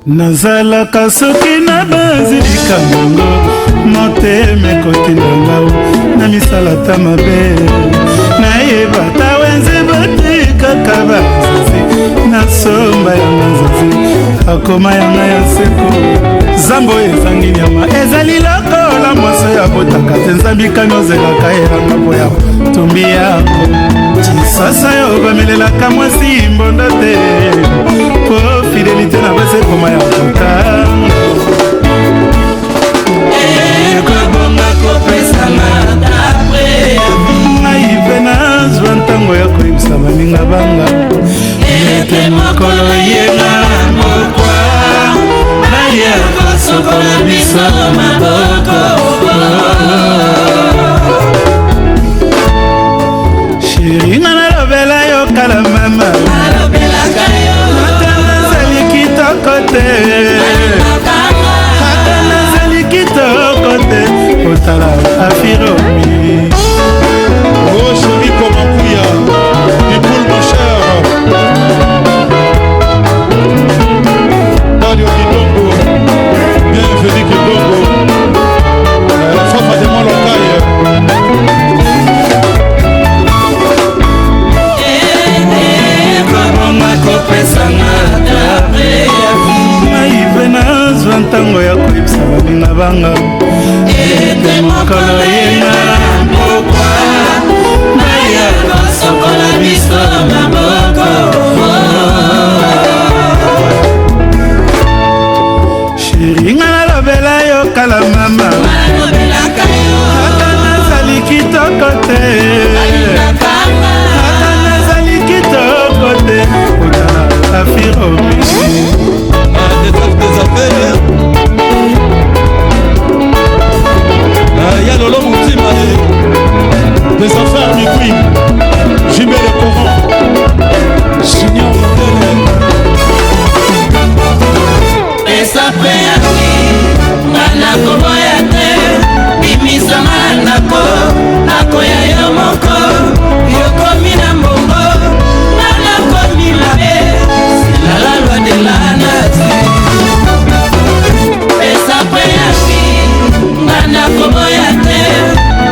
Nazalaka soki nabanzi likambo yango, motema ekotinda ngao na misala ata mabe. Nayeba ata wenze batekaka banzanzi, nasomba yanga nzanzi, akoma yanga ya seko. Zambo ezangi nyama ezali lokola mwasi oyo abotaka te, nzambi kani ozelaka elanga mpo ya tumbi yako. Kisasa oyo bamelelaka mwasi mbondo te, po fidelite na basi ekoma ya kotanga. Ekobonga kopesanga ngai mpe nazwa ntango ya koyebisa baninga banga ete mokolo yenga mokwa naye kosokola biso maboko. Chéri, nga nalobela yo kala mama, nalobelaka yo, ata nazali kitoko te, ata nazali kitoko te, otala afiromi. Oh chéri Komakuya, Dipoul mon cher, Dario Kidongo, bienvenue Kidongo, Fafa de Molokai. Ekobonga kopesanga ngai mpe nazwa ntango ya koyebisa baninga banga ete mokolo yenga mokwa naye kosokola biso maboko. Chéri, nga nalobela yo kala mama, nalobelaka yo, ata nazali kitoko te, alingakanga, ata nazali kitoko te, otala afiromi. Des affaires. Ya Lolo Moutima, des affaires Mikui, JB le Coran, Junior Modèle. Pesa préavis, nga nakoboya te. Bimisanga na ndako, nakoya yo moko. Yokomi na mbongo, nga nakomi mabe, c'est la loi de la nature. Pesa préavis, nga nakoboya te.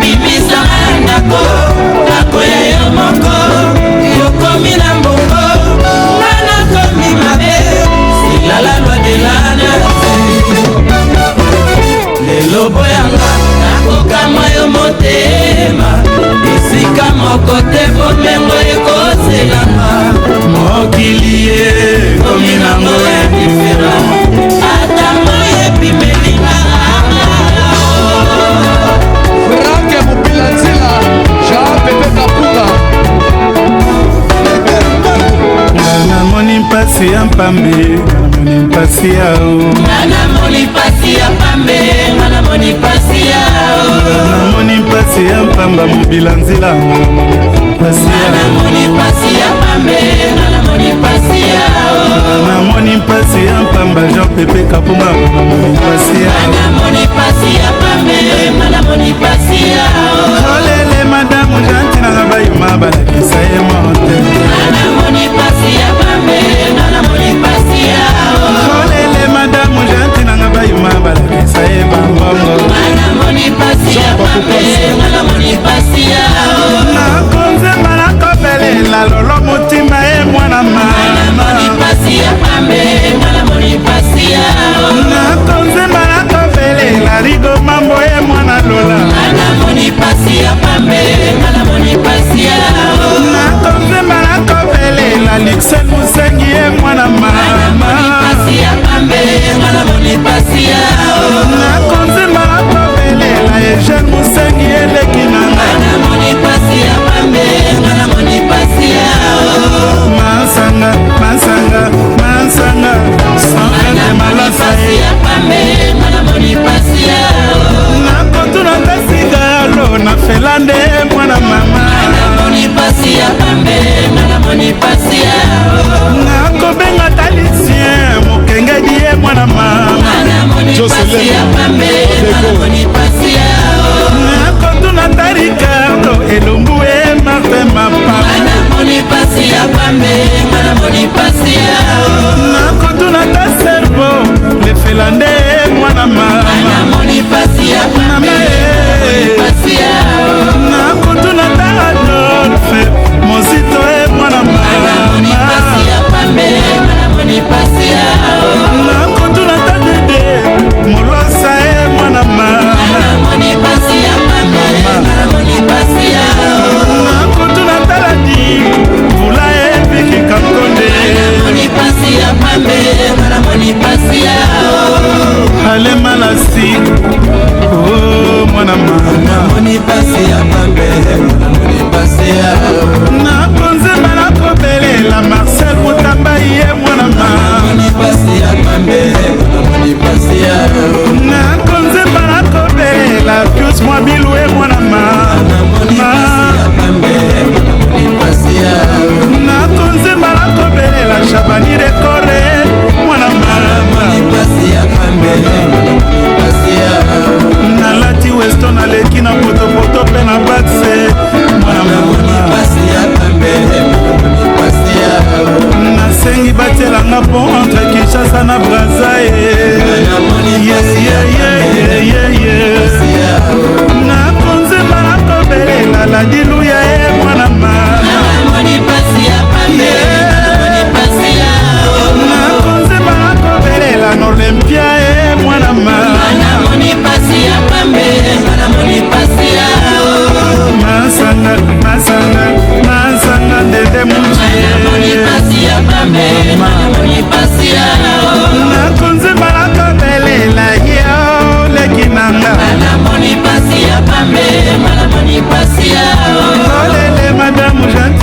Bimisanga na ndako, nakoya yo moko. Yokomi na mbongo, nga nakomi mabe, c'est la loi de la nature. Lelo boyanga, nakokamwa yo motema, esika moko te bomengo ekozelanga. Mokili ekomi nango ya différent, ata moi epimelinga. Frank Mopila Nzila, Jean Pepe Kapuka. Nga namoni mpasi ya mpambe, namoni mpasi yao. Nga namoni pasi ya pambe, nga namoni pasi ya Namoni mpasi ya mpamba, mobila nzila, nga namoni mpasi nga ya namoni pasi ya pambe, nga namoni pasi ya Namoni mpasi ya mpamba, Jean Pepe Kapunga, namoni mpasi ya nga namoni pasi ya pambe, nga namoni pasi ya Olele madamu Jantinanga, bayuma balakisa ye mote. Nga namoni pasi ya pambe, nga namoni pasi ya Olele madamu Jantinanga, bayuma balakisa ye bambongo. Nga namoni pasi ya pambe, nga namoni pasi ya Nakonzemba, nakobelela lolo motima ye mwana Nga namoni mama. pasi ya pambe, nga namoni pasi ya Nakonzemba, nakobelela rigo mambo ye mwana lola. Nga namoni pasi ya pambe, nga namoni pasi ya Nakonzemba, nakobelela Lixel Musengi ye mwana Nga namoni mama. pasi ya pambe, nga namoni pasi ya Nakonzemba, nakobelela Eugene Musengi eleki Nga nanga. namoni pasi ya pambe, nga namoni pasi ya Masanga, masanga, masanga, Nga 120 namoni malasa pasi ye. ya pambe, nga namoni pasi ya Nakotuna ta sigalo na Felande mwana mama. Nga namoni pasi ya pambe, nga namoni pasi ya Nakobenga talisien mokengedi ye mwana mama. Nga namoni pasi ya pambe, nga namoni pasi ya Nakotuna ta Ricardo Elombu e Martin Mapa. Nga namoni pasi ya pambe, nga namoni pasi ya Nakotuna ta Servo.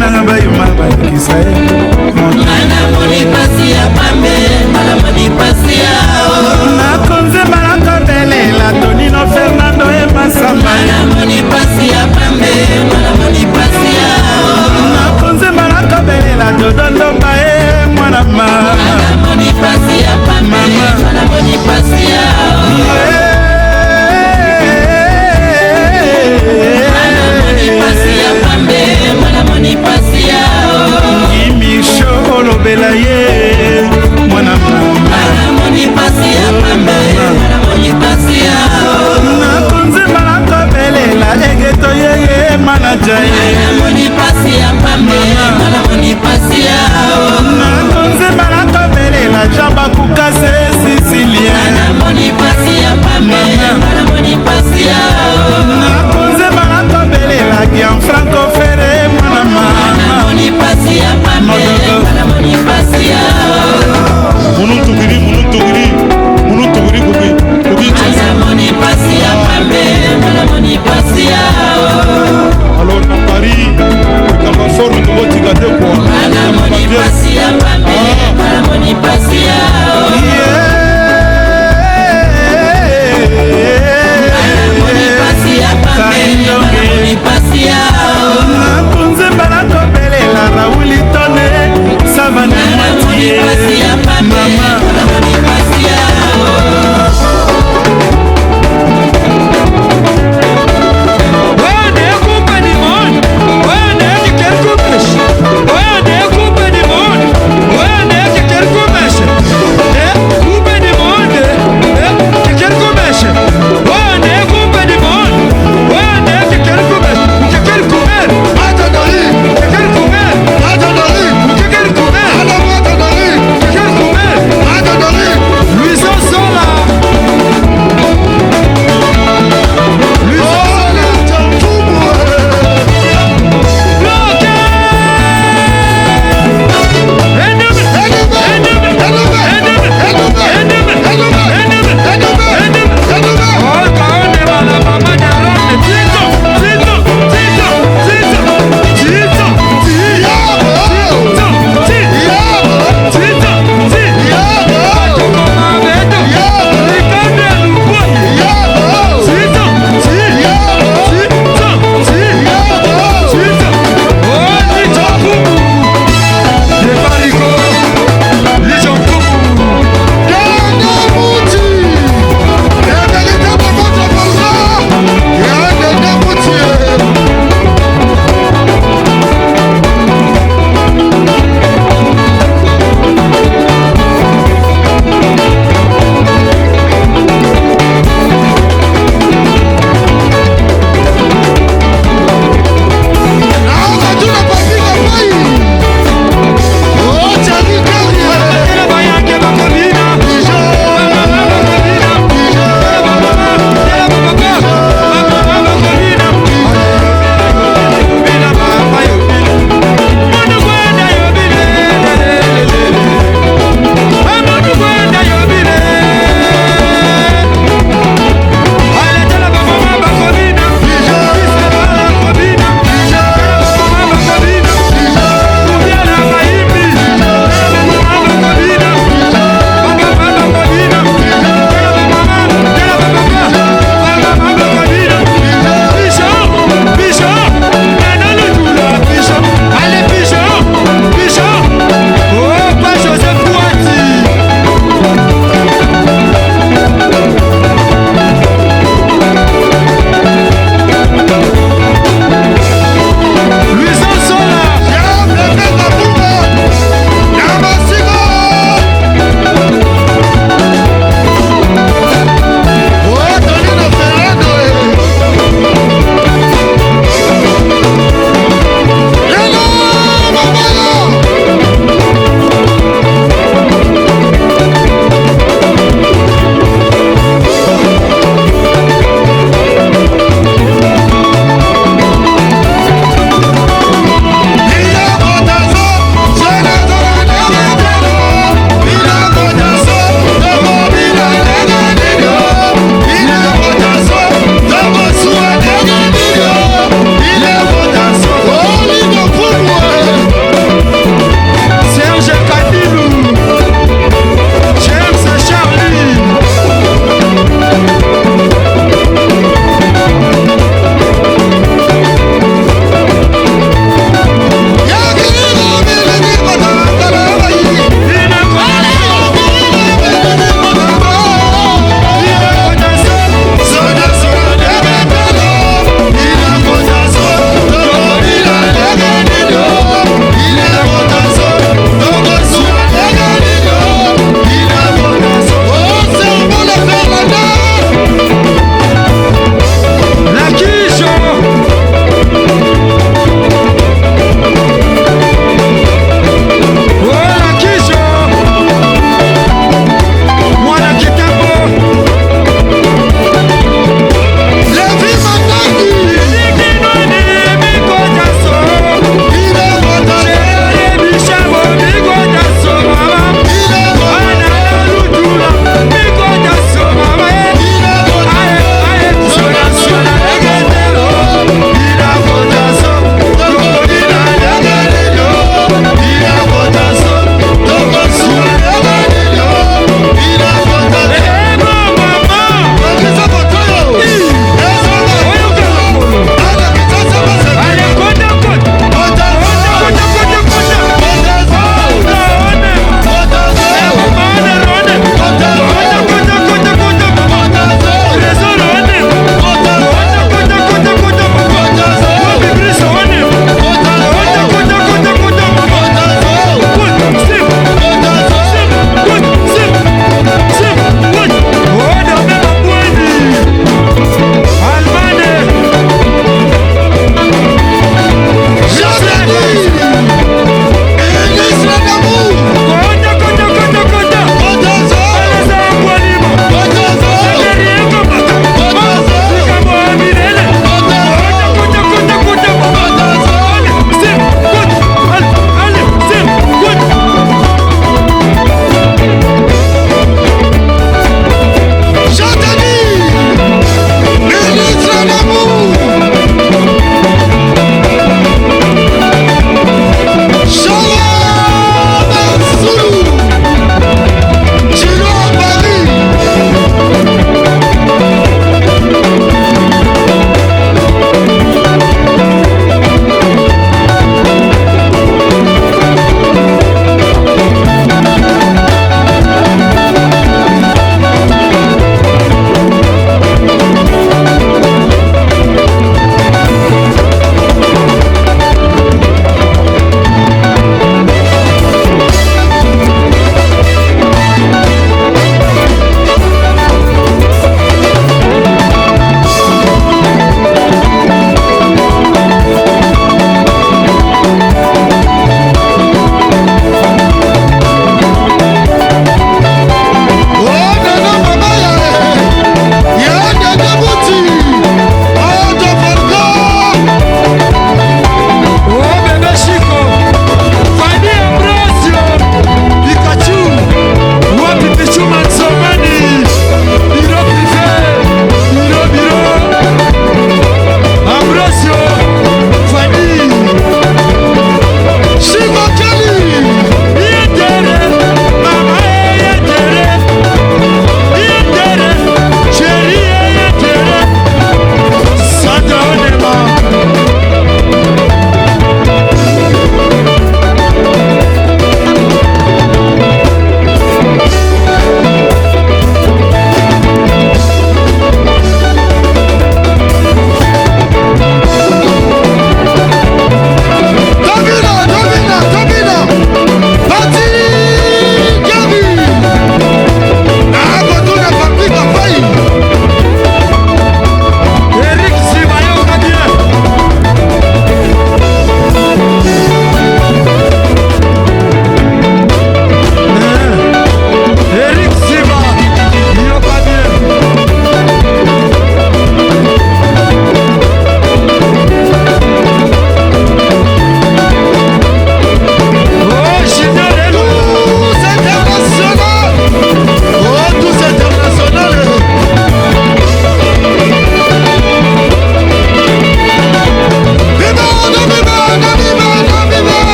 Nanga bayuma balekisa ye. Namoni pasi ya pambe, namoni pasi ya Nakonzemba, nakobelela Tonino Fernando e Masamba. Namoni pasi ya pambe, namoni pasi ya Nakonzemba, nakobelela Dodo Ndomba.